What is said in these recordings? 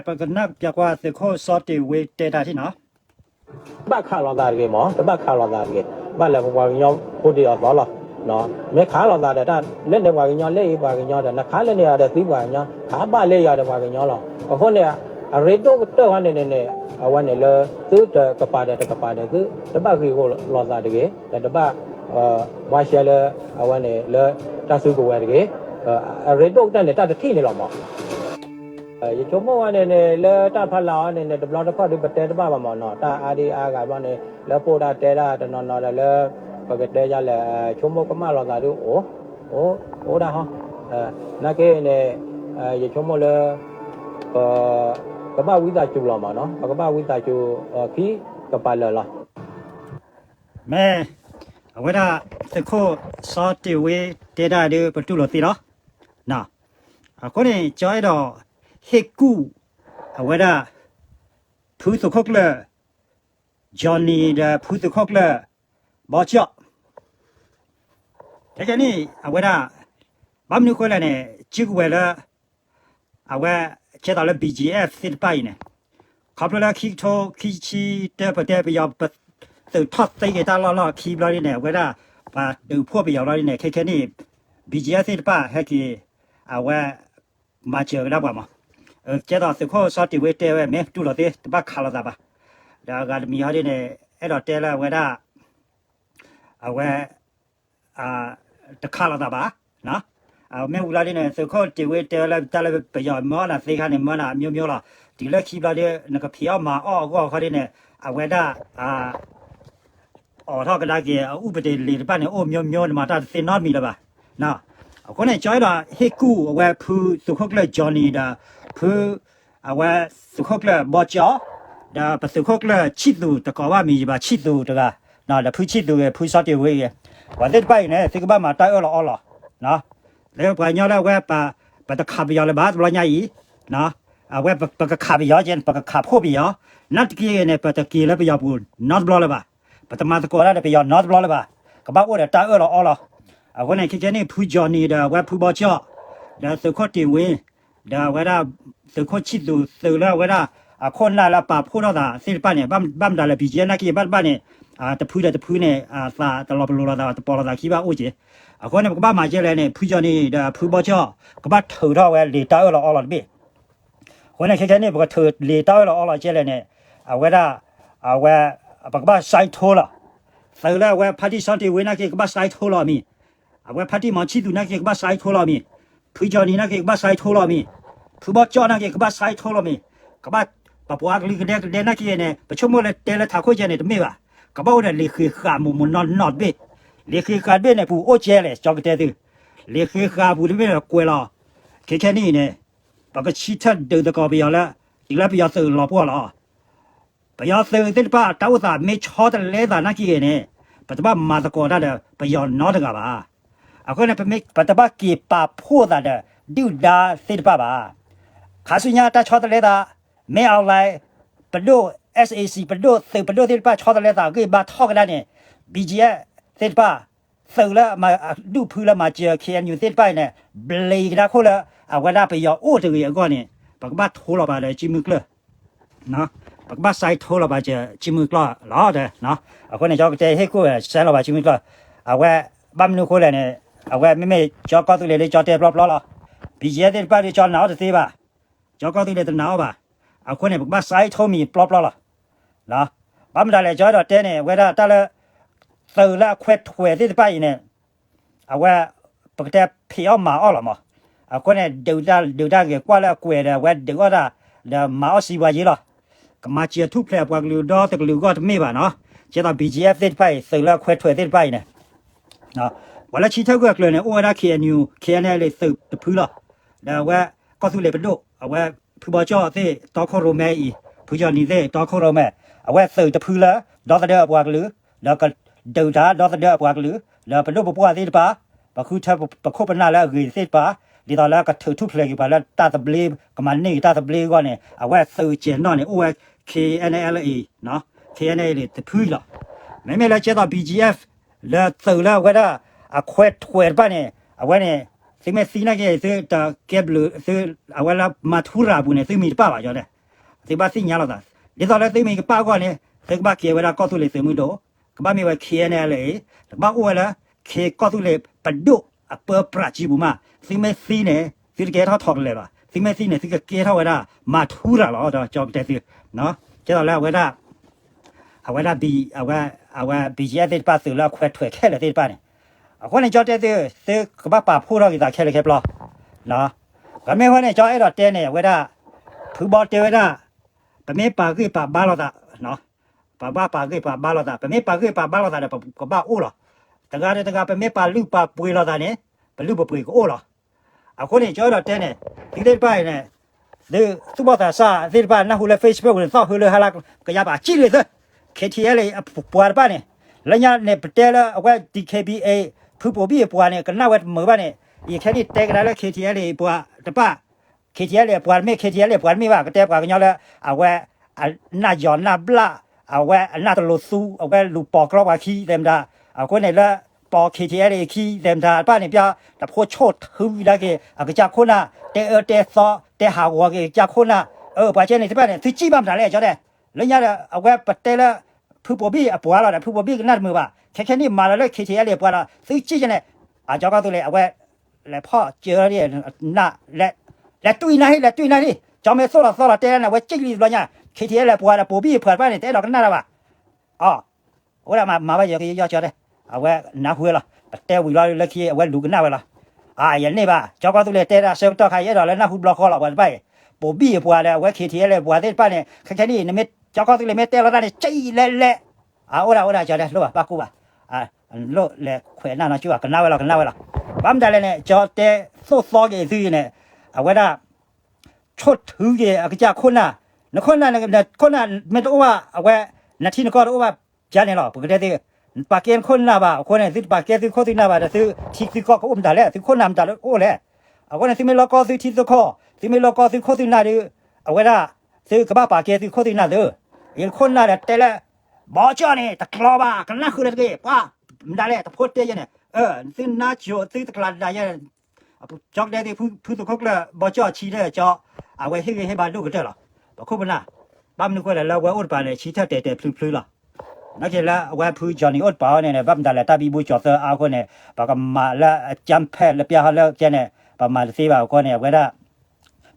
ပကနၣ်ပၠးကွၢ်သုးခိၣ်စီတ့ၢ်ဝ့တဲတၢ်ထံၣ်နီၤ. တဘၣ်ခးလိာ်သးတဂ့ၤမး, တဘၣ်ခးလိာ်သးတဂ့ၤ, ဘၣ်လဲၤပပှၤကညီဖိဒံးအသီလီၤ. မ့ၢ်ခးလိာ်သးဒီးတၢ်လၢန့ၣ်ပှၤကညီလၢအံၤပှၤကညီဒီး နခးလၢန့ၣ်အီၤဒီးသံပှၤကညီ, ခးဘၣ်လၢယၤဒီးပှၤကညီလီၤ. အဃိန့ၣ် အရ့ဒိၣ်ကတၢၢ်ဝဲန့ၣ်န့ၣ်န့ၣ် အဝဲန့ၣ်လၢ သုတကပၤဒီးတကပၤဒီး သုတဘၣ်ဂ့ၤဂီၢ်လိာ်သးတဂ့ၤ, ဒီးတဘၣ် ဘှါရှဲလၢ အဝဲန့ၣ်လၢ တၢ်စုကဝဲၤတဂ့ၤ. အရ့ဒိၣ်ကတၢၢ်န့ၣ် တၢ်တထံၣ်န့ၣ်လီၤမး. ယဆိကမိၣ်ဝဲန့ၣ်န့ၣ် လၢတၢ်ဖီလာ်အီၤန့ၣ်န့ၣ် တဘျီတခီၣ်ဒုးပတဲတဘၣ်ဘၣ်မးနီၤ, တၢ်အါဒံအါဂၤဘျီန့ၣ် လၢပအိၣ်ဒၣ်တဲဒၣ်တနီၤနီၤဒီးလၢ ပကတဲယၤလဲၣ် ဆိကမိၣ်ကမၣ်လိာ်သးဒုးအိၣ်, အိၣ် အိၣ်ဒၣ်ဟီ, နာ်က့န့ၣ် ယဆိကမိၣ်လၢ ပ ကဘၣ်ဝံသးစူၤလီၤမးနီၤ, ပကဘၣ်ဝံသးစူၤ ခံကပၤလၢာ်လီၤ. မ့ၢ် အဝဲဒၣ် သုးခိၣ်စီတ့ၢ်ဝ့တဲဒၣ်ဒုး ပတူၢ်လိာ်သ့လီၤ. အဃိန့ၣ် ကၠီအဲၣ်ဒိး ဟ့ၣ်ကူၣ် အဝဲဒၣ် ဖုသုးခိၣ်ကျၢၢ် Johnny ဒီးဖုသုးခိၣ်ကျၢၢ် ဘီကၠီၣ် ခဲကဲန့ၣ် အဝဲဒၣ် ဘၣ်မနုၤဃိလဲၣ်န့ၣ် စုကဝဲၤလၢ အဝဲ ကဲသိးလၢ BGF သ့ၣ်တဖၣ်အံၤန့ၣ် ခီဖျိလၢခံကထိခံဆံတၢ ပတဲပယီၤ ပသုးထီၣ်သ့က့ၤတၢ်လီၢ်လီၢ်ခံဘျီဒ်န့ၣ် အဝဲဒၣ် ပှၤဒုးဖှိၣ်ပယီၤဘျီဒ်န့ၣ် ခဲခဲန့ၣ် BGF သ့ၣ်တဖၣ်ဟဲက့ၤ အဝဲ မၤစၢၤကဒါပှၤမး, ကဲသိးသုးခိၣ်စီတ့ၢ်ဝ့တဲဝဲ မ့ၢ်တူၢ်လိာ်သ့ တဘၣ်ခးလိာ်သးဘၣ်, ဒီးအဂၤတမံၤဟီဒ်န့ၣ် အဲၣ်ဒိးတဲလၢအဝဲဒၣ် အဝဲ တခးလိာ်သးဘၣ်, မ့ၢ်ဝံၤလီၤဒ်န့ၣ် သုးခိၣ်တ့ၢ်ဝ့တဲဝဲလၢတၢ်လၢပယီၤမၢအီၣ်နၤသ့ခါန့ၣ် မၢနၤမျိုးမျိုးလီၤ, တုၤလၢခံဘျီဒ် နကဖံးအီၣ်မၤအီၣ်အဂီၢ်ခီဒ်န့ၣ် အဝဲဒၣ် အိးထီၣ်ကဒါက့ၤ အဥပဒေလံာ်တဖၣ်န့ၣ် အိၣ်မျိုးမျိုး နမၤတၢ်တသ့နီတမံၤလၢၤဘၣ်. အဃိန့ၣ် ကၠီအဲၣ်ဒိးဟ့ၣ်ကူၣ်အဝဲဖုသုးခိၣ်ကျၢၢ် Johnny ဒီး ဖု အဝဲသုးခိၣ်ကျၢၢ်ဘီကၠီၣ် ဒီးပသုးခိၣ်ကျၢၢ်ဆံၣ်သူးတကိးဘၣ်မံၤယဘၣ် ဆံၣ်သူးတဂၤ, ဒီးဖုဆံၣ်သူးဂ့ၤ ဖုစီတ့ၢ်ဝ့ဂ့ၤ, ပှၤသ့ၣ်တဖၣ်အံၤန့ၣ် သုကဘၣ်မၤတၢ်အၢၣ်လီၤအီလီၤ လၢပှၤကညီလၢအဝဲ ပတခးပယီၤလၢၤဘၣ် တဘျီညါအံၤ, အဝဲပကခးပယီၤကဲ ပကခးဖှိၣ်ပယီၤ, နာ်သက့န့ၣ် ပတက့ၤလၢပယီၤပူၤနီတဘျီလၢၤဘၣ်, ပတမၤသကိးတၢ်ဒီးပယီၤနီတဘျီလၢၤဘၣ်, ကဘၣ်အိၣ်ဒီးတၢ်အၢၣ်လီၤအီလီၤ. အဃိန့ၣ် ခဲကဲန့ၣ် ဖု Johnny ဒီးအဝဲဖုဘီကၠီၣ် ဒီးသုးခိၣ်တ့ၢ်ဝ့ ဒီးအဝဲဒၣ် သုးခိၣ်ဆံၣ်သူးသုးလၢအဝဲဒၣ် အခိၣ်နၢ်လၢအပာ်ဖှိၣ်ထီၣ်သးသ့ၣ်တဖၣ်န့ၣ် ဘၣ်မတၤလဲၣ် BGF နာ်က့ဘၣ်တဘၣ်န့ၣ် တဖုဒီးတဖုန့ၣ် သးတလီၤပလိာ်လိာ်သး တပိာ်လိာ်သးခံဘၣ်အိၣ်က့ၤ. အဃိန့ၣ် ပကဘၣ်မၤကဲလဲၣ်န့ၣ် ဖု Johnny ဒီးဖုဘီကၠီၣ် ကဘၣ်ထုးထီၣ်ဝဲလံာ်တၢ်အၢၣ်လီၤအီလီၤတဘ့ၣ်. အဃိန့ၣ် ခဲကဲန့ၣ် ပကထုးလံာ်တၢ်အၢၣ်လီၤအီလီၤကဲလဲၣ်န့ၣ် အဝဲဒၣ် အဝဲ ပကဘၣ် sign ထိလီၤ. သုးလၢအဝဲဖါတံၢ်စီတ့ၢ်ဝ့နာ်က့ ကဘၣ် sign ထိလီၤမံၤ, အဝဲဖါတံၢ်မီၤဆံၣ်သူးနာ်က့ ကဘၣ် sign ထိလီၤမံၤ, ဖု Johnny နာ်က့ ကဘၣ် sign ထိလီၤမံၤ, ဖုဘီကၠီၣ်နာ်က့ ကဘၣ် sign ထိလီၤမံၤ, ကဘၣ် ပပှၤကလုာ်ကဒဲကဒဲနာ်က့န့ၣ် ပဆိကမိၣ်လၢတဲလၢထးခိၣ်ကဲန့ၣ် တမ့ၢ်ဘၣ်, ကဘၣ်အိၣ်ဒီးလံာ်ဃ့ဃာ်မိၢ်မိၢ်နီၢ်နီၢ်တဘ့ၣ်. လံာ်ဃ့ဃာ်တဘ့ၣ်န့ၣ် ပူၤအိၣ်ကဲလဲၣ် ကၠီကတဲသု, လံာ်ဃ့ဃာ်ပူၤတဘ့ၣ်န့ၣ် ကွဲးလီၤ. ခဲခဲနံၣ်အံၤန့ၣ် ပကဆၢထၢၣ်ဒုးသကိးပယီၤလၢ တုၤလၢပယီၤသုးလီၤပှီၢ်လီၤ. ပယီၤသုးသ့ၣ်တဖၣ် တၢ်အိၣ်သးမ့ၢ်ဆီတလဲသးနာ်က့ဂ့ၤန့ၣ် ပတဘၣ်မၤသကိးတၢ်ဒီးပယီၤနီတဂၤဘၣ်. အဃိန့ၣ် ပတဘၣ်က့ၤပာ်ဖှိၣ်သးဒီး ဒုၣ်ဒါသ့ၣ်တဖၣ်ဘၣ်. ခါဆူညါတၢ်ဆီတလဲသး မ့ၢ်အီၤလဲၣ် ပဒိၣ် SAC ပဒိၣ်သုးပဒိၣ်သ့ၣ်တဖၣ် ဆီတလဲသးအဂ့ၢ်ဘါထီၣ်ကဒါန့ၣ် BGF သ့ၣ်တဖၣ် သုးလၢ ဒူၣ်ဖုလၢမၤစၢၤ KNU သ့ၣ်တဖၣ်အံၤန့ၣ် ဘျံးကဒါခိၣ်လၢ အဝဲဒၣ်ပယီၤအိၣ်တဂ့ၤအဂီၢ်န့ၣ် ပကဘၣ်ထိလီၤပာ်ဒီးစုမုၢ်ကျၢၢ် ပကဘၣ် sign ထိလီၤပာ်စၢၤစုမုၢ်ကျၢၢ်လီၤ. အဃိန့ၣ် ကၠီကတဲဟ့ၣ်ခိၣ် sign လီၤပာ်စုမုၢ်ကျၢၢ် အဝဲ ဘၣ်မနုၤဃိလဲၣ်န့ၣ် အဝဲမ့မ့ၢ်ကၠီကီၢ်သူလ့ၤလၢကၠီတဲပျီပျီလီၤ. BGF သ့ၣ်တဖၣ်ဒီးကၠီနာ်အီၤတသ့ဘၣ်. ကၠီကီၢ်သူလ့ၤတနာ်အီၤဘၣ်. အဃိန့ၣ် ပကဘၣ် sign ထိမံၤပျီပျီလီၤ. ဘၣ်မတၤလဲၣ် ကၠီအဲၣ်ဒိးတဲန့ၣ် အဝဲဒၣ်တၢ်လၢ သုးလၢအခွဲးထွဲးသ့ၣ်တဖၣ်အံၤန့ၣ် အဝဲ ပကတဲဖံးအီၣ်မၤအီၣ်လီၤမး. အဃိန့ၣ် ဒုးတၢ်ဂ့ၤကွၢ်လၢအကွဲးဒီး အဝဲဒုးအီၣ်တၢ် ဒီးမၤအီၣ်စံးဝါယ့လီၤ. ကမၤစၢၤထူၣ်ဖျဲးအပှၤကလုာ်ဒီတကလုာ်အဂီၢ်တမ့ၢ်ဘၣ်နီၤ. ကဲသိး BGF သ့ၣ်တဖၣ်အံၤ သုးလၢအခွဲးထွဲးသ့ၣ်တဖၣ်အံၤန့ၣ် ပှၤလၢဆၢထၢၣ်ကွံာ်အကျၢၤန့ၣ် အိၣ်ဝဲဒၣ် KNU KNLA သုးတဖုလီၤ. ဒီးအဝဲကီၢ်သူလ့ၤပဒိၣ် အဝဲဖုဘီကၠီၣ်သ့ၣ် တီခိၣ်ရိၣ်မဲအံၤ ဖုကၠီၣ်နံၤသ့ၣ် တီခိၣ်ရိၣ်မဲ အဝဲသုးတဖုလၢ ဒီသဒၢအပှၤကလုာ် ဒီးကဒုးတၢ်ဒီသဒၢအပှၤကလုာ် ဒီးပဒိၣ်ပပှၢ်သ့ၣ်တဖၣ် ပဃုထၢပခိၣ်ပနၢ်လၢအဂ့ၤသ့ၣ်တဖၣ် ဒ်သိးလၢကထုးထူၣ်ဖျဲးက့ၤပှၤလၢတၢ်သဘျ့ ကမၤန့ၢ်က့ၤတၢ်သဘျ့အဂီၢ်န့ၣ် အဝဲသုးကဲၤနီၣ်န့ၣ် အိၣ်ဝဲ KNLA KNLA တဖုလီၤ. မ့မ့ၢ်လၢကဲသိး BGF လၢသုးလၢအဝဲဒၣ် အခွဲးထွဲးတဖၣ်န့ၣ် အဝဲန့ၣ် သုမ့ၢ်သံနာ်က့ သုတကဲဘျုး သု အဝဲလၢမၤထူရၤအပူၤန့ၣ် သုမံၤတပာ်ဘၣ် ကၠီတဲ, သုဘၣ်သ့ၣ်ညါလိာ်သး, ဒ်သိးလၢသုမံၤကပာ်အဂီၢ်န့ၣ် သုကဘၣ်ကဲဝဲဒၣ်ကီၢ်သူလ့ၤသုးမုၢ်ဒိၣ်, ကဘၣ်မ့ၢ်ဝဲ K N L A, ကဘၣ်အိၣ်ဝဲလၢ K ကီၢ်သူလ့ၤပဒိၣ်အပၢပြးစံပူၤမး, သုမ့ၢ်သံန့ၣ် သုတကဲထီၣ်ထီကလဲာ်ဘၣ်, သုမ့ၢ်သံန့ၣ် သုကကဲထီၣ်ဝဲဒၣ် မၤထူရၤလီၤ ဒီးကၠီကတဲသု, ကဲသိးလၢအဝဲဒၣ် အဝဲဒၣ် အဝဲ အဝဲ B G F သ့ၣ်တဖၣ်သုးလၢအခွဲးထွဲးခဲလၢာ်သ့ၣ်တဖၣ်န့ၣ်, အဃိန့ၣ် ကၠီတဲသု, သုကဘၣ်ပာ်ဖှိၣ်ထီၣ်က့ၤသးခဲလၢာ်ခဲဆ့, ဂ့ၤမ့ၢ်ဝဲန့ၣ် ကၠီအဲၣ်ဒိးတဲန့ၣ် အဝဲဒၣ် ဖုဘီတဲဝဲဒၣ်, ပမ့ၢ်ပာ်ဂံၢ်ပာ်ဘါလိာ်သး, ပဘၣ်ပာ်ဂံၢ်ပာ်ဘါလိာ်သး, ပမ့ၢ်ပာ်ဂံၢ်ပာ်ဘါလိာ်သးဒီး ပကဘၣ်အိၣ်လီၤ. တဂၤဒီးတဂၤ ပမ့ၢ်ပာ်လုၢ်ပာ်ပှ့ၤလိာ်သးန့ၣ် ပလုၢ်ပပှ့ၤကအိၣ်လီၤ. အဃိန့ၣ် ကၠီအဲၣ်ဒိးတဲန့ၣ် သုသ့ၣ်တဖၣ်အံၤန့ၣ် သုသူၣ်ဘီၣ်သးစၢ်သ့ၣ်တဖၣ် နၢ်ဟူလၢ Facebook န့ၣ် သီၣ်ဃုလၢဟါလၢကယၤပာ်ကံၣ်လံသု, K T L A အပှၤတဖၣ်န့ၣ်, လၢညါန့ၣ် ပတဲလၢအဝဲ D K B A ဖုပိာ်ဘံၣ်အပှၤန့ၣ် ကနၣ်ဝဲတမုာ်ဘၣ်န့ၣ်, ယခဲန့ၣ်တဲကဒါလၢ K T L A အပှၤတဖၣ် K T L A အပှၤတမ့ၢ် K T L A အပှၤတမ့ၢ်ဘၣ်, ကတဲပှၤကညီလၢ အဝဲ အနၢ်ယီၤနၢ်ဘျၣ်, အဝဲအနၢ်တလိၤသူ, အဝဲလူၤပိာ်ကြီပှၤခံသဲမတၤ, အဃိန့ၣ်လၢ ပိာ် K T L A ခံသဲမတၤတဖၣ်န့ၣ် ပျီတဖိဆိၣ်ထုဝံၤဒၣ်က့ၤ အကစၢ်ခိၣ်နၢ်, တဲအၢတဲသီ တဲဟးဂီၤက့ၤအကစၢ်ခိၣ်နၢ်, အၢ ပှၤကဲန့ၣ်တဖၣ်န့ၣ် သုစံၣ်ဘၣ်မတၤလဲၣ် ကၠီတဲ, လၢညါဒီး အဝဲပတဲလၢ ဖုပိာ်ဘံၣ်အပှၤလီၤဒီး ဖုပိာ်ဘံၣ်ကနၣ်တမုာ်ဘၣ်, ခဲခဲနံၣ်မၤလီၤလၢ K T L A အပှၤဒီး သုစံၣ်ကဲန့ၣ်, အကၠီကီၢ်သူလ့ၤ အဝဲ လဲၤဖီၣ်စၢၤနၢ်, လဲၤတွံၢ်နၢ်ဟံၣ် လဲၤတွံၢ်နၢ်ဟံၣ်, ကၠီမ့ၢ်သိၣ်လီၤသီလီၤတဲန့ၣ် အဝဲစံၣ်လံတဘျီညါ, K T L A အပှၤဒီးပိာ်ဘံၣ်အပှၤတဖၣ်န့ၣ် တအဲၣ်ဒိးကနၣ်တၢ်ဘၣ်, အီ အဝဲဒၣ်မၤဘၣ်ယကယီကၠီတဲ, အဝဲနၢ်ဟူဝဲလီၤ, ပတဲဝံၤလီၤလၢခံ အဝဲလူၤကနၣ်ဝဲလီၤ, အါ ယန့ၢ်ဘၣ် ကၠီကီၢ်သူလ့ၤတဲဒၣ်ဆၢကတီၢ်ခါ ယအဲၣ်ဒိးလၢနၢ်ဟူတဘျီဃီလီၤ ပှၤတဖၣ်အံၤ, ပိာ်ဘံၣ်အပှၤဒီး အဝဲ K T L A အပှၤသ့ၣ်တဖၣ်န့ၣ် ခဲခဲနံၣ် နမ့ၢ်ကၠီကီၢ်သူလ့ၤမ့ၢ်တဲလီၤတၢ်န့ၣ် စံၣ်လဲၤလဲၤ, အအိၣ်ဒၣ်အိၣ်ဒၣ်ကၠီတဲ လိၣ်ဘၣ်ဘၣ်ကူဘၣ်, လိၣ်လဲၤခွဲးနၢ်နီၤကၠူဘၣ် ကနၣ်ဝဲလီၤ ကနၣ်ဝဲလီၤ, ဘၣ်မတၤလဲၣ်န့ၣ် ကၠီတဲသိၣ်သီက့ၤသုန့ၣ်, အဝဲဒၣ် ဆိၣ်ထုက့ၤအကစၢ်ခိၣ်နၢ်, နခိၣ်နၢ် နခိၣ်နၢ်မ့ၢ်တအိၣ်ဘၣ် အဝဲ နထံနကီၢ်တအိၣ်ဘၣ် ပျါန့ၣ်လီၤ ပကတဲသု, ပာ်ကဲနခိၣ်နၢ်ဘၣ် အဃိန့ၣ် သုတပာ်ကဲသုခိၣ်သုနၢ်ဘၣ်ဒီး သုထံသုကီၢ်ကအိၣ်မတၤလဲၣ် သုခိၣ်နၢ်မတၤလၢအိၣ်လဲၣ်, အဃိန့ၣ် သုမ့ၢ်လီၢ်ကီၢ်သုထံသုကီၢ် သုမ့ၢ်လီၢ်ကီၢ်သုခိၣ်သုနၢ်ဒီး, အဝဲဒၣ် သုကဘၣ်ပာ်ကဲသုခိၣ်သုနၢ်သု, ယခိၣ်နၢ်ဒီးတဲလၢ ဘီကၠီၣ်န့ၣ် တကျီဘၣ် ကနၣ်ဃုာ်လၢတဂ့ၤ ပှၤ မတၤလဲၣ် တဖိတဲယဲန့ၣ်, သုနါကိၤသုတကျးဒၣ်ယဲ ကၠီကတဲသု ဖုသုးခိၣ်ကျၢၢ်ဘီကၠီၣ်ဆံးထၢၣ်ကၠီ, အဝဲဟ့ၣ်ဂံၢ်ဟ့ၣ်ဘါဒိၣ်ကတၢၢ်လီၤ, ပခိၣ်ပနၢ်, ဘၣ်မနုၤဃိလဲၣ် လၢဝဲအိၣ်တပၤန့ၣ် ဆံးထၢၣ်တဲာ်တဲာ်ဖျုးဖျုးလီၤ, နာ်က့လၢအဝဲဖုကၠီၣ်နံၤအိၣ်တပၤအီၤန့ၣ် ဘၣ်မတၤလဲၣ် တၢ်ဘံဘူကၠီၤသၢအါအဃိန့ၣ် ပကမၤလၢအကၠၢဖဲလၢပျၢ်ဟီလၢကဲန့ၣ် ပမၤတသ့ဘၣ်အဃိန့ၣ် အဝဲဒၣ်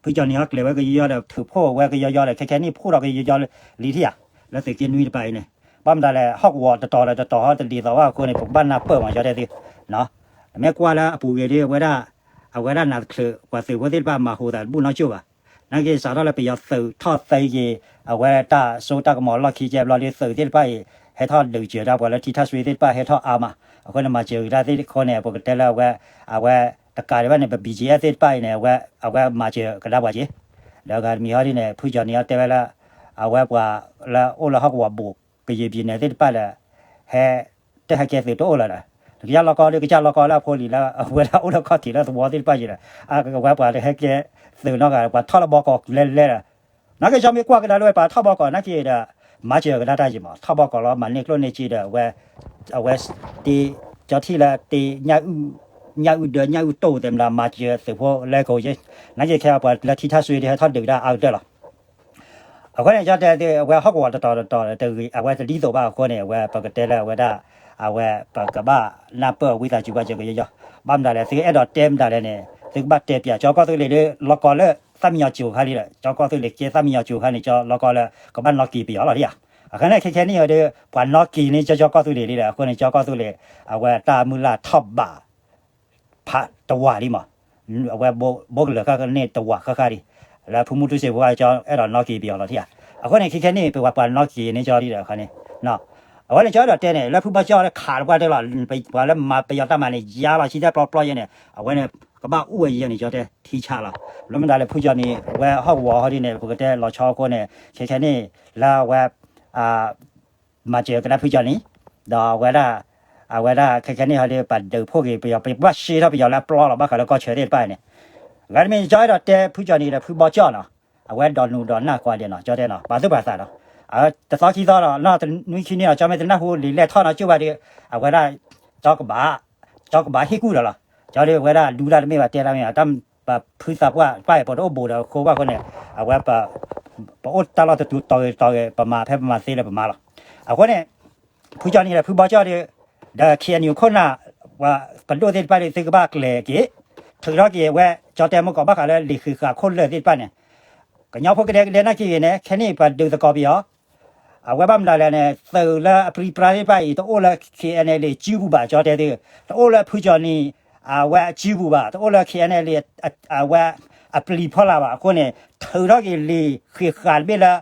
ဖုကၠီၣ်နံၤဟီကျဲၤဝဲကယီယီဒီး ထုးဖှိၣ်ဝဲကယီယီဒီး ခဲခဲနံၣ်ဖှိၣ်ဒီးကယီယီလံထံၣ်ဧါ, လၢသုးက့နွံတပၤအံၤန့ၣ်, ဘၣ်မတၤလဲၣ် ဟီၣ်ကဝီၤတတီၤဒီးတတီၤဟီတလံၤသီဘၣ်အဃိန့ၣ် ပကဘၣ်နၢ်ပၢၢ်မး ကၠီတဲသု, နမ့ၢ်ကွၢ်လၢအပူၤဂ့ၤဒီး အဝဲဒၣ် အဝဲဒၣ်နးတချုး ပှၤသုးဖိသ့ၣ်တဖၣ်မၤဟူးသးတဘူၣ်နီတကၠိၢ်ဘၣ်, နာ်က့စးထီၣ်လၢပယီၤသုးထီၣ်သဲက့ၤ အဝဲတၢ်စိတၢ်ကမီၤလီၢ်ခံကဲဘျီဒီး သုးသ့ၣ်တဖၣ်အံၤ ဟဲထီၣ်ဒုးစၢၤတၢ်ပှၤလၢထံထၣ်စွ့သ့ၣ်တဖၣ်ဟဲထီၣ်အါမး, အဃိန့ၣ် မၤစၢၤကဒါသ့ၣ်တခီန့ၣ် ပကတဲလၢအဝဲ အဝဲတကးဒံးဘၣ်န့ၣ် ပ ဘီကၠီၣ်အ့ၣ် သ့ၣ်တဖၣ်အံၤန့ၣ် အဝဲ အဝဲမၤစၢၤကဒါပှၤက့ၤ, ဒီးဂၤတမံၤဟီဒ်န့ၣ် ဖုကၠီၣ်နံၤအီၤတဲဝဲလၢ အဝဲပှၤလၢအိၣ်လၢဟီၣ်ကဝီၤဘူး ကယံာ်ပံၤန့ၣ်သ့ၣ်တဖၣ်ဒီး ဟဲ တဟဲကဲသုးတအိၣ်လၢၤဒီး ကစၢ်လီၢ်ကီၢ်ဒီး ကစၢ်လီၢ်ကီၢ်လၢအဖိလံၤလၢ အဝဲဒၣ်အိၣ်လၢခီၣ်ထံးလၢသဝီသ့ၣ်တဖၣ်က့ၤဒီး အဝဲပှၤတဟဲကဲသုးနီတဂၤ ပှၤထီၣ်လၢဘီကီးလဲၤလဲၤဒီး နာ်က့ကၠီမ့ၢ်ကွၢ်ကဒါလၢဝဲပှၤထီၣ်ဘီကီးနာ်က့ဒီး မၤစၢၤကဒါတၢ်က့ၤမး ထီၣ်ဘီကီးလီၤ မၤန့ၢ်ကျိၣ်န့ၢ်စ့ဒီး အဝဲ အဝဲ တ့ ကၠီထံၣ်လၢတ့ ညၣ်အုၣ်ဒၢညၣ်အုၣ်တိၢ်သဲးမတၤ မၤစၢၤသုးဖိလဲၤကိးက့ၤ နာ်က့ခဲအံၤပှၤလၢထံထၣ်စွ့ဒီးဟဲထီၣ်ဒုးကဒါအါကတၢၢ်လီၤ. အဃိန့ၣ် ကၠီတဲသု အဝဲဟီၣ်ကဝီၤတတီၤတတီၤတဂ့ၤ အဝဲတဒ်သိးဘၣ်အဃိန့ၣ် အဝဲပကတဲလၢအဝဲဒၣ် အဝဲပကဘၣ်နၢ်ပၢၢ်ဝံသးစူၤဘၣ်စၢၤကယီယီ ဘၣ်မတၤလဲၣ် သုအဲၣ်ဒိးတဲမတၤလဲၣ်န့ၣ် သုကဘၣ်တဲပၠး ကၠီကီၢ်သူလ့ၤဒီး လီၢ်ကီၢ်လၢသၣ်မံယီၤစိၤခါလံဒီး ကၠီကီၢ်သူလ့ၤကဲသၣ်မံယီၤစိၤခါန့ၣ် ကၠီလီၢ်ကီၢ်လၢကဘၣ်နီၣ်က့ၤပယီၤလီၤဒ်ဧါ. အဃိန့ၣ် ခဲခဲနံၣ်အံၤဒီး ပှၤနီၣ်က့ၤန့ၣ် ကၠီကီၢ်သူလ့ၤလံဒီး အဃိန့ၣ် ကၠီကီၢ်သူလ့ၤ အဝဲတၢ်မုၢ်လၢ်ထီၣ်ဘး ဖးတဝာ်လံမး, အဝဲဘိကလၢာ်ဃၣ်ဃၣ်န့ၣ်တဝာ်ဃၣ်ဃၣ်လံ, လၢဖုမူတူစ့ဖိ ကၠီအဲၣ်ဒိးနီၣ်က့ၤပယီၤလီၤထံဧါ. အဃိန့ၣ် ခဲခဲနံၣ် ပပှၤနီၣ်က့ၤန့ၣ်ကၠီဒ်ဒီးအဃိန့ၣ်, အဝဲန့ၣ် ကၠီအဲၣ်ဒိးတဲန့ၣ် လၢဖုဘီကၠီၣ်လၢခးတပှၢ်တၢၢ်လီၤ, ပှၤလၢမၤပယီၤတၢ်မၤန့ၣ် ယါလီၤဆံတၢ်ပျီပျီယဲန့ၣ် အဝဲန့ၣ် ကဘၣ်အိၣ်ဝဲယဲန့ၣ် ကၠီတဲထံဆးလီၤ. လၢမတၤလၢဖုကၠီနံၤ အဝဲဟီၣ်ကဝီၤဟီဒ်န့ၣ် ပကတဲလီၤဆီအဃိန့ၣ် ခဲခဲနံၣ် လၢအဝဲ မၤစၢၤကဒါဖုကၠီနံၤ, ဒီးအဝဲဒၣ်, အဝဲဒၣ်ခဲခဲနံၣ်ဟီဒ် ပှၤဒုးဖှိၣ်က့ၤပယီၤ ပဘၣ်ရှဲထီၣ်ပယီၤလၢအပျီလီၤ ဘၣ်ဃးလၢကီၢ်ဆၢသ့ၣ်တဖၣ်န့ၣ်, ဂၤတမံၤ ကၠီအဲၣ်ဒိးတဲဖုကၠီနံၤဒီးဖုဘီကၠီၣ်နီၤ, အဝဲဒိးနူၤဒိးနၢ်ကွၢ်ဒဲးနီၤ ကၠီတဲနီၤ ပာ်သူၣ်ပာ်သးဒီး, တသီခံသီဒီး နီၢ်နွံခံနံၣ်ဒီး ကၠီမ့ၢ်တနၢ်ဟူလံာ်လဲၢ်ထီၣ်နီၤကၠိဘၣ်ဒီး, အဝဲဒၣ် ကၠီကဘၣ်, ကၠီကဘၣ်ဟ့ၣ်ကူၣ်ဒီးလီၤ. ကၠီဒုးဝဲဒၣ်ဒူတၢ်တမ့ၢ်ဘၣ်တဲတၢ်မ့ၢ်ဘၣ် တၢ်ပဖုသးပှၢ်တဖၣ်အံၤ ပတအိၣ်ဘူးဒီးအဃိဘၣ်အဃိန့ၣ် အဝဲ ပအိၣ်တၢ်လီၢ်တတူၤတီၤဂ့ၤတီၤဂ့ၤ ပမၤဖဲပမၤသ့လၢပမၤလီၤ. အဃိန့ၣ် ဖုကၠီနံၤဒီးဖုဘီကၠီဒုး ဒီး ခ့ၣ်အဲၣ်ယူၣ်ခိၣ်နၢ် ပဒိၣ်သ့ၣ်တဖၣ်ဒုး သုကဘၣ်ကျဲၤက့ၤ ထုးထီၣ်က့ၤဝဲ ကၠီတဲမုၢ်ကီၢ် ဘၣ်ဃးလၢလံာ်ဃံးဃာ်ခိၣ်လၢာ်သ့ၣ်တဖၣ်န့ၣ် ကညီဖိကဒဲကဒဲနာ်က့ဂ့ၤန့ၣ် ခဲနံၣ်ပဒုးသကိးပယီၤ အဝဲဘၣ်မနုၤလဲၣ်န့ၣ် သုးလၢအပြံပြါသ့ၣ်တဖၣ်အံၤ တအိၣ်လၢ ခ့ၣ်အဲၣ်ယူၣ် အစုပူၤဘၣ် ကၠီတဲသု, တအိၣ်လၢဖုကၠီနံၤ အဝဲအစုပူၤဘၣ်, တအိၣ်လၢ ခ့ၣ်အဲၣ်ယူၣ် အဝဲအပျံၤဖီလာ်ဘၣ်. အဃိန့ၣ် ထုးထီၣ်က့ၤလံာ်ဃံးဃာ်တဘ့ၣ်လၢ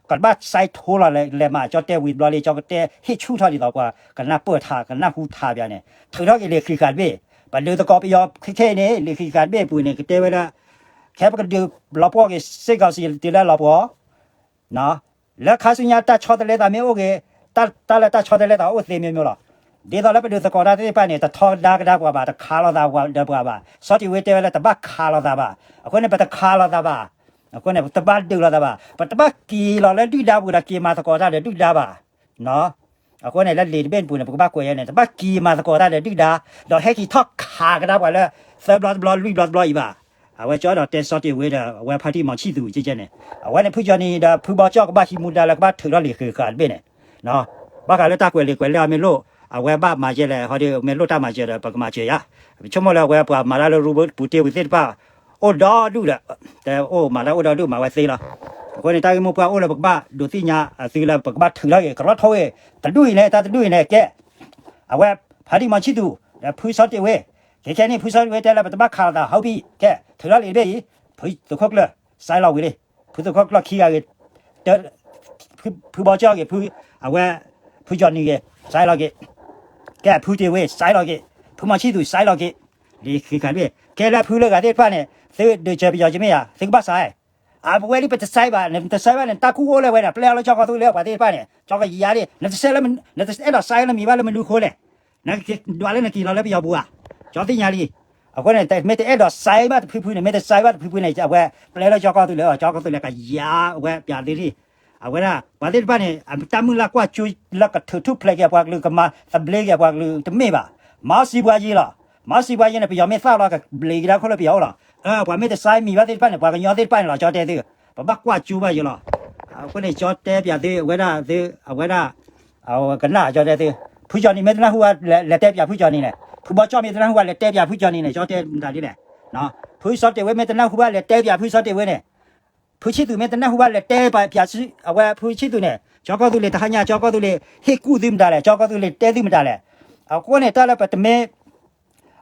ကဘၣ်စဲးထိလီၤလၢလဲၤမး ကၠီတဲဝံၤတဘျီလံ ကၠီကတဲဟ့ၣ်ဆူၣ်ထီၣ်ဒ်သိးပှၤကနၢ်ပၢၢ်ထး ကနၢ်ဟူထးပၠးန့ၣ် ထုးထီၣ်က့ၤလံာ်ဃံးဃာ်တဘ့ၣ်, ပဒုးသကိးပယီၤခဲခဲအံၤန့ၣ် လံာ်ဃံးဃာ်တဘ့ၣ်အပူၤန့ၣ် ကတဲဝဲလၢ ခဲပကဒုးလီၤပှီၢ်က့ၤ စစ်ကောင်စီ တုၤလၢလီၤပှီၢ် လၢခါဆူညါတၢ်ဆီတလဲသးမ့ၢ်အိၣ်ဂ့ၤ, တၢ်လၢတၢ်ဆီတလဲသးအိၣ်သ့မျိုးမျိုးလီၤ. ဒ်သိးလၢပဒုးသကိးတၢ်သ့ၣ်တဖၣ်န့ၣ် တထီဒါကဒါပှၤဘၣ်, တခးလိာ်သးဒီးပှၤဘၣ်. စီၤတ့ၢ်ဝ့တဲဝဲလၢတဘၣ်ခးလိာ်သးဘၣ်. အဃိန့ၣ် ပတခးလိာ်သးဘၣ်. အဃိန့ၣ် ပတဘၣ်ဒုးလိာ်သးဘၣ်. ပတဘၣ်က့ၤလီၤလၢဒုၣ်ဒါပူၤဒီးက့ၤမၤသကိးတၢ်ဒီးဒုၣ်ဒါဘၣ်. အဃိန့ၣ် လၢလံာ်တဘ့ၣ်ပူၤန့ၣ် ပကဘၣ်ကွဲးယဲန့ၣ် တဘၣ်က့ၤမၤသကိးတၢ်ဒီးဒုၣ်ဒါ, ဒီးဟဲက့ၤထီၣ်ခးကဒါပှၤလၢ သၢဘျီတဘျီ လွံၢ်ဘျီတဘျီအံၤဘၣ်. အဝဲကၠီဒီးတဲစီၤတ့ၢ်ဝ့ဒီး အဝဲဖါတံၢ်မီၤဆံၣ်သူးကဲကဲန့ၣ် အဝဲန့ၣ် ဖုကၠီနံၤဒီးဖုဘီကၠီကဘၣ်ဟံးမူဒါလၢကဘၣ်ထုးထီၣ်လံာ်ဃံးဃာ်တဘ့ၣ်န့ၣ် ဘၣ်ဃးလၢတၢ်ကွဲးလံာ်ကွဲးလဲၢ်အီၤမ့ၢ်လိၣ်, အဝဲဘၣ်မၤယဲလဲၣ် ဟီဒီးမ့ၢ်လိၣ်တၢ်မၤစၢၤဒီး ပကမၤစၢၤယၤ. ပဆိကမိၣ်လၢအဝဲပှၤမၤတၢ်လၢရူပူၤတ့ၢ်ဝံၤသ့ၣ်တဖၣ် အိၣ်ဒီဒူၣ်ဒီး တအိၣ်မၤတၢ်အိၣ်ဒီဒူၣ်မၤဝဲသ့လီၤ. အဃိန့ၣ် တၢ်ဂ့ၢ်မိၢ်ပှၢ်အိၣ်လၢပကဘၣ်ဒိးသ့ၣ်ညါအသုလၢပကဘၣ်ထုးထီၣ်က့ၤ ကရီထီၣ်ဝဲ တဒူၣ်အံၤန့ၣ် တၢ်တဒူၣ်အံၤန့ၣ် ကဲ အဝဲ ဖါတံၢ်မီၤဆံၣ်သူး ဒီးဖုစီၤတ့ၢ်ဝ့ ခဲခဲနံၣ် ဖုစီၤတ့ၢ်ဝ့တဲလၢပတဘၣ်ခးလိာ်သး ဟီပံၤ ကဲ ထုးထီၣ်လံာ်တဘ့ၣ်အံၤ ဖုသုးခိၣ်ကျၢၢ် စဲးလီၤဝံၤလံ. ဖုသုးခိၣ်ကျၢၢ်ခံဂၤဂ့ၤ ဖုဘီကၠီဂ့ၤ ဖု အဝဲ ဖုကၠီနံၤဂ့ၤ စဲးလီၤက့ၤ ကဲ ဖုတ့ၢ်ဝ့ စဲးလီၤက့ၤ ဖုမီၤဆံၣ်သူး စဲးလီၤက့ၤ လံာ်ဃံးဃာ်တဘ့ၣ် ကဲလၢဖုလၢဂၤသ့ၣ်တဖၣ်န့ၣ် သုဒုးစၢၤပယီၤကမ့ၢ်ဧါ သုကဘၣ်စဲး အပဝဲဒ်ပတစဲးဘၣ် နတစဲးဘၣ်န့ၣ် တၢ်ကူၣ်အိၣ်လၢဝဲဒၣ် ပျဲအီၤလၢကၠီကီၢ်သူလ့ၤ ပှၤသ့ၣ်တဖၣ်န့ၣ် ကၠီကယၤဒ် နတစဲးလၢ နတအဲၣ်ဒိးစဲးလၢမံၤဘၣ်လၢမနုၤအဃိလဲၣ် နကဒွးလၢနက့ၤလီၤလၢပယီၤပူၤဧါ ကၠီသ့ၣ်ညါလံ. အဃိန့ၣ် မ့ၢ်တအဲၣ်ဒိးစဲးဘၣ်တဖုဖုန့ၣ် မ့ၢ်တစဲးဘၣ်တဖုဖုန့ၣ် အဝဲပျဲလၢကၠီကီၢ်သူလ့ၤ ကၠီကီၢ်သူလ့ၤကယၤဝဲပၠးသ့လံ. အဝဲဒၣ် ပှၤသ့ၣ်တဖၣ်န့ၣ် တၢ်မုၢ်လၢ်ကွၢ်ကၠိလၢကထုးထူၣ်ဖျဲးက့ၤအပှၤကလုာ် ကမၤသဘျ့က့ၤအပှၤကလုာ်တမ့ၢ်ဘၣ်. မၤစံးပှၤယံၤလီၤ. မၤစံးပှၤယံၤန့ၣ် ပယီၤမ့ၢ်သၣ်လီၤ ကဘျံးကဒါခိၣ်လၢပယီၤအိၣ်လီၤ. ပှၤမ့ၢ်တစဲးမံၤဘၣ်သ့ၣ်တဖၣ်န့ၣ် ပှၤကညီသ့ၣ်တဖၣ်န့ၣ်လီၤ ကၠီတဲသု ပဘၣ်ကွၢ်ကၠိဘၣ်ယံၤလီၤ. အဃိန့ၣ် ကၠီတဲပၠးသု အဝဲဒၣ်သု အဝဲဒၣ် ကနၣ်ကၠီတဲသု ဖုကၠီနံၤမ့ၢ်တနၢ်ဟူဘၣ်လဲၤတဲပၠးဖုကၠီနံၤန့ၣ် ဖုဘီကၠီမ့ၢ်တနၢ်ဟူဘၣ်လဲၤတဲပၠးဖုကၠီနံၤန့ၣ် ကၠီတဲမတၤဒ်လဲၣ်. ဖုစီၤတ့ၢ်ဝ့မ့ၢ်တနၢ်ဟူဘၣ်လဲၤတဲပၠးဖုစီၤတ့ၢ်ဝ့န့ၣ် ဖုဆံၣ်သူးမ့ၢ်တနၢ်ဟူဘၣ်လဲၤတဲပၠး အဝဲဖုဆံၣ်သူးန့ၣ် ကၠီကီၢ်သူလ့ၤတဟါညါ ကၠီကီၢ်သူလ့ၤဟ့ၣ်ကူၣ်သုမတၤလဲၣ် ကၠီကီၢ်သူလ့ၤတဲသုမတၤလဲၣ်. အဃိန့ၣ် တၢ်လၢပတမ့ၢ်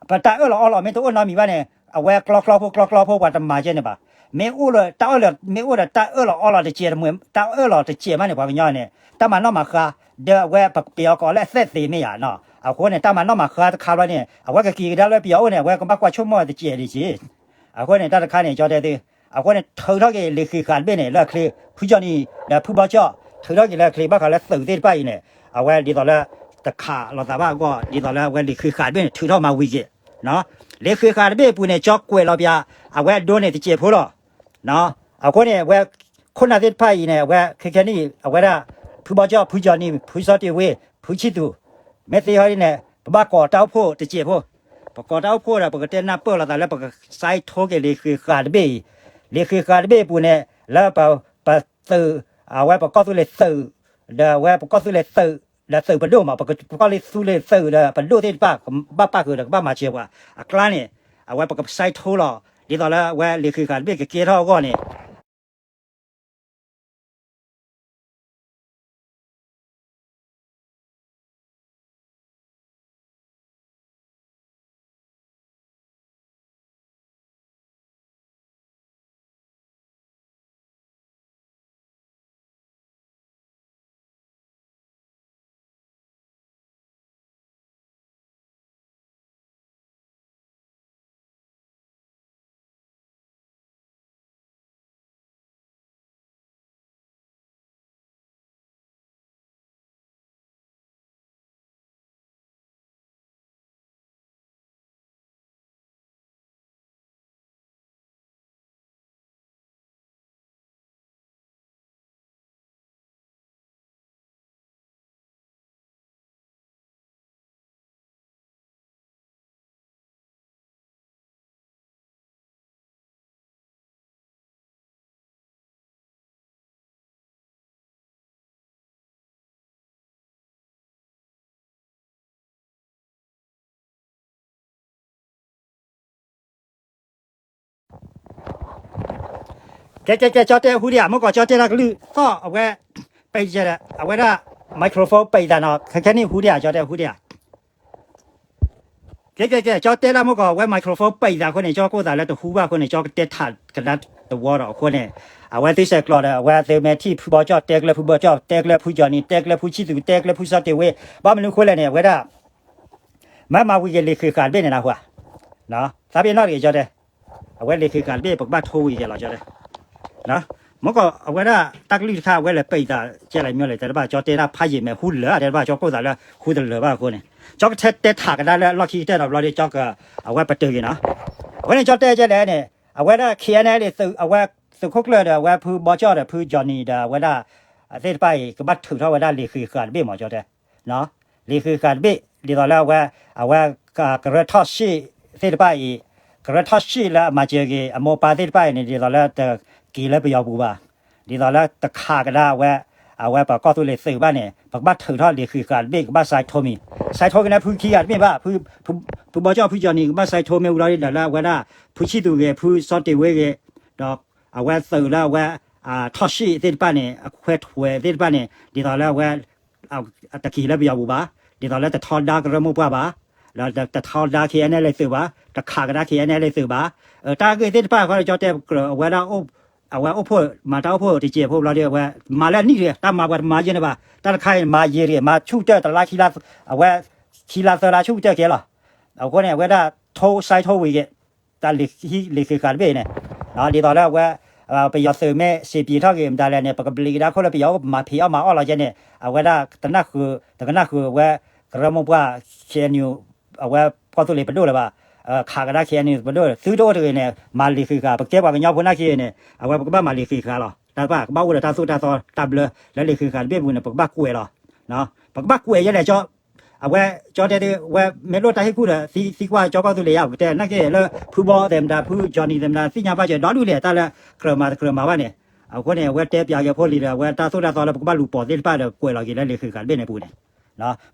ပတၢ်အၢၣ်လီၤအီလီၤမ့ၢ်တအိၣ်နီတမံၤဘၣ်န့ၣ် အဝဲကျီကျီဖိကျီကျီဖိပှၤတမၤကဲန့ၣ်ဘၣ်. မ့ၢ်အိၣ်ဒီးတၢ်အၢၣ်လီၤ မ့ၢ်အိၣ်ဒီးတၢ်အၢၣ်လီၤအီလီၤတစဲးတမှဲ တၢ်အၢၣ်လီၤတစဲးမးန့ၣ် ပှၤကညီန့ၣ် တၢ်မၤနီၣ်မၤဃါ ဒီးအဝဲပက့ၤအီၤကိးလၢအသဲၣ်သ့မ့ၢ်ယါနီၤ. အဃိန့ၣ် တၢ်မၤနီၣ်မၤဃါတခါဘျီန့ၣ် အဝဲကက့ၤကဒါလၢပယီၤအိၣ်န့ၣ် အဝဲကဘၣ်ကွၢ်ဆိကမိၣ်တစဲးဒံးက့ အဃိန့ၣ် တၢ်တခါန့ၣ် ကၠီတဲသု အဃိန့ၣ် ထုးထီၣ်က့ၤလံာ်ဃံးဃာ်တဘ့ၣ်န့ၣ် လၢအချ့ ဖုကၠီနံၤ ဒီးဖုဘီကၠီ ထုးထီၣ်က့ၤလၢအချ့ ဘၣ်ဃးလၢသုးသ့ၣ်တဖၣ်အံၤန့ၣ် အဝဲဒ်သိးလၢ တခးလိာ်သးဘၣ်အဂီၢ် ဒ်သိးလၢအဝဲလံာ်ဃံးဃာ်တဘ့ၣ်န့ၣ် ထုးထီၣ်မၤဝံၤက့ၤ လံာ်ဃံးဃာ်တဘ့ၣ်အပူၤန့ၣ် ကၠီကွဲးလီၤပၠး အဝဲအဒိန့ၣ်တစဲးဖိလီၤ. အဃိန့ၣ် အဝဲ ခိၣ်နၢ်သ့ၣ်တဖၣ်အံၤန့ၣ် အဝဲခဲခဲနံၣ် အဝဲဒၣ် ဖုဘီကၠီ ဖုကၠီနံၤ ဖုစီၤတ့ၢ်ဝ့ ဖုဆံၣ်သူး မ့ၢ်သ့ဟီဒ်န့ၣ် ပဘၣ်ကိးတၢ်အိၣ်ဖှိၣ်တစဲးဖိ ပကိးတၢ်အိၣ်ဖှိၣ်ဒီး ပကတဲနၢ်ပၢၢ်လိာ်သးလၢပကစဲးထိက့ၤလံာ်ဃံးဃာ်တဘ့ၣ်အံၤ လံာ်ဃံးဃာ်တဘ့ၣ်အပူၤန့ၣ် လၢပ ပသုး အဝဲပကီၢ်သူလ့ၤသုး ဒီးအဝဲပကီၢ်သူလ့ၤသုး ဒီးသုးပဒိၣ်မး ပကီၢ်သူလ့ၤသုးဒီးပဒိၣ်သ့ၣ်တဖၣ် ကဘၣ်ပၣ်ဃုာ်ဒီးကဘၣ်မၤစၢၤပှၤ အကျါန့ၣ် အဝဲပကစဲးထိလီၤ ဒ်သိးလၢအဝဲလံာ်ဃံးဃာ်တဘ့ၣ်ကကဲထီၣ်အဂီၢ်န့ၣ် ကဲ ကဲ ကဲ ကၠီတဲဟူဒံးဧါ, မ့ၢ်ကီးကၠီတဲတၢ်ကလုၢ်သီၣ်အဝဲ ပယဲၢ်ဒီး အဝဲဒၣ် microphone ပံးသးနီၤ, ခဲခဲနံၣ်ဟူဒံးဧါ, ကၠီတဲဟူဒံးဧါ. ကဲ ကဲ ကဲ ကၠီတဲဒၣ်မ့ၢ်ကီး အဝဲ microphone ပံးသးအဃိန့ၣ် ကၠီကိးသးလၢတဟူဘၣ်အဃိန့ၣ် ကၠီကတဲထးကဒါတဝီဒီးအဃိန့ၣ် အဝဲသုစဲးကျိးဒီး အဝဲသုမ့ၢ်ထံၣ်ဖုဘီကၠီၣ် တဲကျၢဖုဘီကၠီၣ် တဲကျၢဖုကၠီၣ်နံၤ တဲကျၢဖုဆံသူး တဲကျၢဖုစီတ့ၢ်ဝ့ ဘၣ်မနုၤအဃိလဲၣ်န့ၣ် အဝဲဒၣ် မ့ၢ်မၤဝံၤက့ၤလံာ်ဃံးဃာ်တဘ့ၣ်န့ၣ်နၢ်ဟူဧါ, သးပ့ၤနီၣ်တဂ့ၤကၠီတဲ, အဝဲလံာ်ဃံးဃာ်တဘ့ၣ် ပကဘၣ်ထိဝံၤက့ၤလီၤကၠီတဲ မ့ၢ်ကီးအဝဲဒၣ်တၢ်ကလုၢ်တခါ အဝဲလဲၤပံးသးကဲလဲၣ် မ့ၢ်လဲၤတဲတဘၣ် ကၠီတဲဒၣ်ဖးယံာ်မဲာ်ဟူလၢာ် တဲတဘၣ် ကၠီကိးသးလၢဟူတလၢာ်ဘၣ်အဃိန့ၣ် ကၠီကတဲတဲထးကဒါလၢအလီၢ်ခံကတၢၢ်ဒီးဘျီဒီး ကၠီက အဝဲပတုာ်က့ၤနီၤ. အဃိန့ၣ် ကၠီတဲကဲလဲၣ်န့ၣ် အဝဲဒၣ် KNLA အဝဲသုးခိၣ်ကျၢၢ်ဒီး အဝဲဖုဘီကၠီၣ်ဒီး ဖုကၠီၣ်နံၤဒီး အဝဲဒၣ်သ့ၣ်တဖၣ်အံၤ ကဘၣ်ထုးထီၣ်ဝဲဒၣ်လံာ်ဃံးဃာ်တဘ့ၣ်မ့ၢ်ကၠီတဲ လံာ်ဃံးဃာ်တဘ့ၣ် ဒ်သိးလၢအဝဲ အဝဲ ကရၢထီၣ်ရှ့ၣ်သ့ၣ်တဖၣ်အံၤ ကရၢထီၣ်ရှ့ၣ်လၢအမၤစၢၤက့ၤ အမိၢ်ပၢ်သ့ၣ်တဖၣ်အံၤန့ၣ် ဒ်သိးလၢတက့ၤလၢပယီၤပူၤဘၣ်, ဒ်သိးလၢတခးကဒါအဝဲ အဝဲပကီၢ်သူလ့ၤသုးဘၣ်န့ၣ် ပကဘၣ်ထုးထီၣ်လံာ်ဃံးဃာ်တဘ့ၣ် ကဘၣ်စဲးထိမံၤ စဲးထိက့ၤန့ၣ် ဖုခံဂၤတမ့ၢ်ဘၣ် ဖုဘီကၠီၣ်ဖုကၠီၣ်နံၤ ကဘၣ်စဲးထိမ့ၢ်ဝံၤဒီးလၢအဝဲဒၣ် ဖုဆံသူးဂ့ၤ ဖုစီတ့ၢ်ဝ့ဂ့ၤ ဒီးအဝဲသုးလၢအဝဲ ထီၣ်ရှ့ၣ်သ့ၣ်တဖၣ်န့ၣ် အခွဲးထွဲးသ့ၣ်တဖၣ်န့ၣ် ဒ်သိးလၢအဝဲ တက့ၤလၢပယီၤပူၤဘၣ်, ဒ်သိးလၢတထီဒါကရၢမိၢ်ပှၢ်ဘၣ်, ဒီးတထီဒါ KNLA သုးဘၣ်, တခးကဒါ KNLA သုးဘၣ်, တၢ်ဂ့ၢ်သ့ၣ်တဖၣ်ဃီဒီး ကၠီတဲကြၢးအဝဲဒၣ် အဝဲအိၣ်ဖှိၣ် မၤတၢ်အိၣ်ဖှိၣ်တစဲးဖိဘျီဒီး အဝဲမၤလၢအနံၣ်တဂ့ၤ တၢ်မၤပှၤတမၤယဲၢ်န့ၣ်ဘၣ်, တၢ်တခါအံၤမၤယံာ်တဂ့ၤ မၤဆူၣ်ကတၢၢ်တလါခံလါ အဝဲ ခံလါသၢလါဆူၣ်ကတၢၢ်ကဲလီၤ. အဃိန့ၣ် အဝဲဒၣ်ထိစဲးထိဝံၤက့ၤ တၢ်လံာ်ဃံးဃာ်တဘ့ၣ်န့ၣ် ဒ်သိးလၢအဝဲ ပယီၤသုးမ့ၢ်စံးပျံၤထီၣ်က့ၤမတၤလဲၣ်န့ၣ် ပကဘျံးကဒါခိၣ်လၢပယီၤအိၣ် ပမၤဖံးအီၣ်မၤအီၣ်လီၤကဲန့ၣ် အဝဲဒၣ်တနၢ်ဃုာ် တကနၣ်ဃုာ်အဝဲ ကရၢမိၢ်ပှၢ် KNU အဝဲကီၢ်သူလ့ၤပဒိၣ်လၢၤဘၣ်, ခးကဒါ KNU ပဒိၣ် သုတအိၣ်တဂ့ၤန့ၣ် မၤလံာ်ဃံးဃာ် ပကဲပှၤကညီဖိနာ်က့န့ၣ် အဝဲပကဘၣ်မၤလံာ်ဃံးဃာ်လီၤ. တၢ်တဖၣ် ကဘၣ်အိၣ်ဒီးတၢ်သိၣ်တၢ်သီတၢ်ဘျၢ လၢလံာ်ဃံးဃာ်တဘ့ၣ်ပူၤန့ၣ် ပကဘၣ်ကွဲးလီၤ. ပကဘၣ်ကွဲးယဲလဲၣ် အဝဲ ကၠီတဲသု ဝဲမ့ၢ်လိၣ်တၢ်ဟ့ၣ်ကူၣ်ဒီး သံကွၢ်ကၠီကီၢ်သူလ့ၤယါ ပကတဲနာ်က့လၢ ဖုဘီသဲးမတၤ ဖုကၠီနံၤသဲးမတၤ သ့ၣ်ညါဘၣ်စၢၤ ဒီဒူၣ်လဲၣ် တၢ်လၢကြၢးမၤတကြၢးမၤဘၣ်န့ၣ်, အဃိန့ၣ် အဝဲတဲပၠးက့ၤဖိလံၤဒီး အဝဲတၢ်သိၣ်တၢ်သီလၢပကဘၣ်လူၤပိာ်သ့ၣ်တဖၣ်ဒီး ကွဲးလီၤက့ၤလၢလံာ်ဃံးဃာ်တဘ့ၣ်န့ၣ်ပူၤန့ၣ်,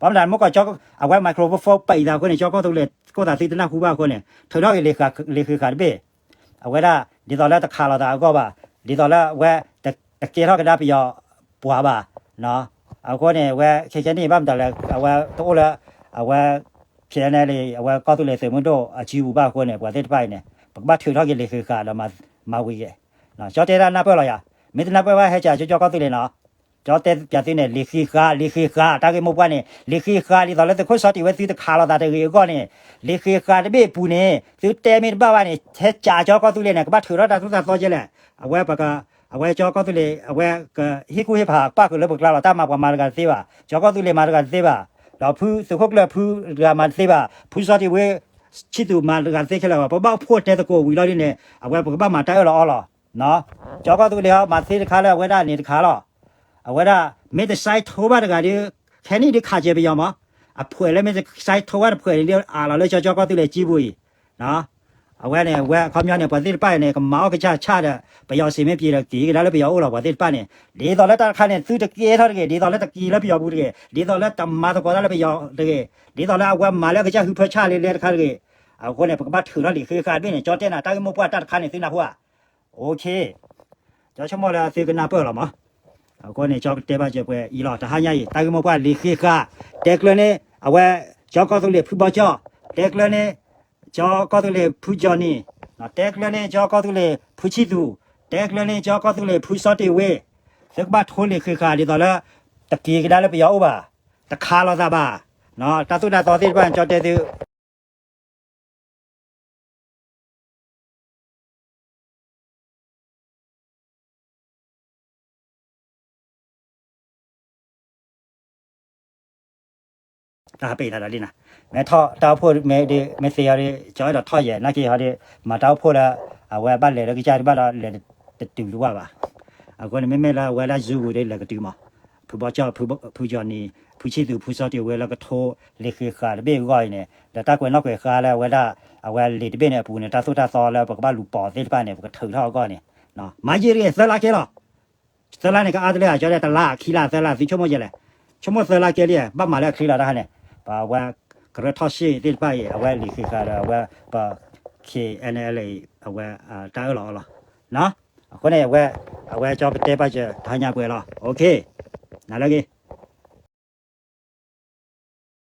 ဘၣ်မတၤမ့ၢ်ကီး အဝဲ microphone ပံးသးအဃိန့ၣ် ကၠီကီၢ်သူလ့ၤ ကီၢ်သးသုတနၢ်ဟူဘၣ်အဃိန့ၣ် ထုးထီၣ်က့ၤလံာ်ဃံးဃာ်တဘ့ၣ် အဝဲဒၣ် ဒ်သိးလၢတခးလိာ်သးအဂီၢ်ဘၣ်, ဒ်သိးလၢအဝဲ တကဲထီၣ်ကဒါပယီၤပှၤဘၣ်, အဃိန့ၣ် အဝဲခဲကဲန့ၣ် ဘၣ်မတၤလဲၣ် အဝဲတအိၣ်လၢ အဝဲ KNLA အဝဲကီၢ်သူလ့ၤသုးမုၢ်ဒိၣ်အစုပူၤဘၣ်အဃိန့ၣ် ပှၤသ့ၣ်တဖၣ်အံၤန့ၣ် ပကဘၣ်ထုးထီၣ်က့ၤလံာ်ဃံးဃာ်ဒီးမၤဝံၤက့ၤ, ကၠီတဲဒၣ်နၢ်ပၢၢ်လီၤယါ, မ့ၢ်တနၢ်ပၢၢ်ဘၣ်ဟဲကၠးကၠီကီၢ်သူလ့ၤနီၤ ကၠီတဲပၠးသုန့ၣ် လံာ်ဃံးဃာ် လံာ်ဃံးဃာ် တၢ်ဂ့ၢ်မိၢ်ပှၢ်န့ၣ် လံာ်ဃံးဃာ် ဒ်သိးလၢသုးခိၣ်စီၤတံၢ်ဝဲသုတခးလိာ်သးတဂ့ၤအဂီၢ်န့ၣ် လံာ်ဃံးဃာ်တဘ့ၣ်အပူၤန့ၣ် သုတဲမ့ၢ်တဘၣ်ဘၣ်န့ၣ် ဟဲကၠးကၠီကီၢ်သူလ့ၤန့ၣ် ကဘၣ်ထုးထီၣ်တၢ်သိၣ်တၢ်သီကဲလဲၣ်, အဝဲပက အဝဲကၠီကီၢ်သူလ့ၤ အဝဲကဟ့ၣ်ကူၣ်ဟ့ၣ်ဖးပၣ်ဃုာ်လၢပကျါလီၤ တၢ်မၤပှၤမၤတဂၤတသ့ဘၣ်, ကၠီကီၢ်သူလ့ၤမၤတဂၤတသ့ဘၣ်, ဒီးဖုသုးခိၣ်ကျၢၢ်ဖုတဂၤမၤတသ့ဘၣ်, ဖုစီၤတံၢ်ဝဲ ဆံသူးမၤတဂၤတသ့ခဲလၢာ်ဘၣ်, ပဘၣ်အိၣ်ဖှိၣ်တဲသကိးဝံၤလီၤဒ်န့ၣ် အဝဲပကဘၣ်မၤတၢ်အၢၣ်လီၤအီလီၤ ကၠီကီၢ်သူလ့ၤဟီ မၤသ့တခါလၢအဝဲဒၣ်န့ၣ်တခါလီၤ. အဝဲဒၣ် မ့ၢ်တစဲးထိဘၣ်တဂၤဒီး ခဲနံၣ်ဒုးခးစဲးပယီၤမး, အဖှဲးလၢမ့ၢ်တစဲးထိဘၣ်တဖှဲးန့ၣ်ဒုး အးလီၤလၢကၠီကီၢ်သူလ့ၤကံပူၤအံၤ, အဝဲန့ၣ် အဝဲအခီပညီန့ၣ် ပှၤသ့ၣ်တဖၣ်န့ၣ် ကမၤအီၣ်ကစၢ်ဆၣ်ဒီး ပယီၤစံးမ့ၢ်ပျံၤဒီးက့ၤကဒါလၢပယီၤအိၣ်လီၤ ပှၤသ့ၣ်တဖၣ်န့ၣ်, ဒ်သိးလၢတၢ်တခါန့ၣ် သုတကဲထီၣ်တဂ့ၤ, ဒ်သိးလၢတက့ၤလၢပယီၤပူၤတဂ့ၤ, ဒ်သိးလၢတမၤသကိးတၢ်လၢပယီၤတဂ့ၤ, ဒ်သိးလၢအဝဲမၤလၢအကစၢ်ဟုဖၢဆၣ်လံလၢတခါတဂ့ၤ, အဃိန့ၣ် ပကဘၣ်ထုးထီၣ်လံာ်ဃံးဃာ်တဘ့ၣ်န့ၣ် ကၠီတဲနၤ တၢ်ဂ့ၢ်မိၢ်ပှၢ်တၢ်တခါန့ၣ် သုနၢ်ဟူဧါ. ကၠီဆိကမိၣ်လၢသုကနၢ်ပၢၢ်လီၤမး, အဃိန့ၣ် ကၠီကတဲဘၣ်စၢၤပှဲၤအံၤလီၤ တဟါညါအံၤ တၢ်ဂ့ၢ်မိၢ်ပှၢ်လံာ်ဃံးဃာ်, တဲကျၢၤန့ၢ် အဝဲ ကၠီကီၢ်သူလ့ၤဖုဘီကၠီၣ်, တဲကျၢၤန့ၢ် ကၠီကီၢ်သူလ့ၤဖုကၠီၣ်နံၤ, တဲကျၢၤန့ၢ် ကၠီကီၢ်သူလ့ၤဖုဆံသူး, တဲကျၢၤန့ၢ် ကၠီကီၢ်သူလ့ၤဖုစီတ့ၢ်ဝ့, သုကဘၣ်ထိလံာ်ဃံးဃာ်ဒ်သိးလၢ တက့ၤကဒါလၢပယီၤအိၣ်ဘၣ်, တခးလိာ်သးဘၣ်, တၢ်သိၣ်တၢ်သီသ့ၣ်တဖၣ်န့ၣ် ကၠီတဲသု တၢ်ဟးပ့ၤသးဒီးလံနၤ, မ့ၢ်ထီၣ်တၢ်အိၣ်ဖှိၣ်မ့ၢ်ဒ် မ့ၢ်သ့အီၤဒီး ကၠီအဲၣ်ဒိးထီၣ်ယဲၢ် နာ်က့ဟီဒီး မၤတၢ်အိၣ်ဖှိၣ်လၢ အဝဲဘၣ်လဲၤလၢကစၢ်ဒံးဘၣ်ဒီး လဲၤတတုၤတဝၢ်ဘၣ်. အဃိန့ၣ် မ့မ့ၢ်လၢအဝဲဒၣ် Zoom ပူၤဒီး လဲၤကတုၤမး, ဖုဘီကၠီၣ် ဖုကၠီၣ်နံၤ ဖုဆံသူး ဖုစီတ့ၢ်ဝ့လၢကထိလံာ်ဃံးဃာ်တဘ့ၣ်အဂီၢ်အံၤန့ၣ် ဒီးတၢ်ကွဲးနီၣ်ကွဲးဃါလၢအဝဲဒၣ် အဝဲလံာ်တဘ့ၣ်န့ၣ်အပူၤန့ၣ် တၢ်သိၣ်တၢ်သီလၢပကဘၣ်လူၤပိာ်သ့ၣ်တဖၣ်န့ၣ် ပကထုးထီၣ်အဂီၢ်န့ၣ် မၤယံာ်တဂ့ၤ သၢလါကဲလီၤ. သၢလါန့ၣ် ကအါတလၢအကၠီဒီး တလါ ခံလါ သၢလါ သုဆိကမိၣ်ယဲလဲၣ်, ဆိကမိၣ်သၢလါကဲလံ, ဘၣ်မၤလၢအချ့လီၤတၢ်ဟါန့ၣ်, ပဝဲကရၢထီၣ်ရှ့ၣ်သ့ၣ်တဖၣ်အံၤ အဝဲလံာ်ဃံးဃာ်ဒီး အဝဲပ KNLA အံၤ အဝဲတၢ်အၢၣ်လီၤအီလီၤ, အဃိန့ၣ် အဝဲကၠီပတဲပာ်စၢၤတဟါညါပှဲၤလီၤ. နၤလၢအဂ့ၤ.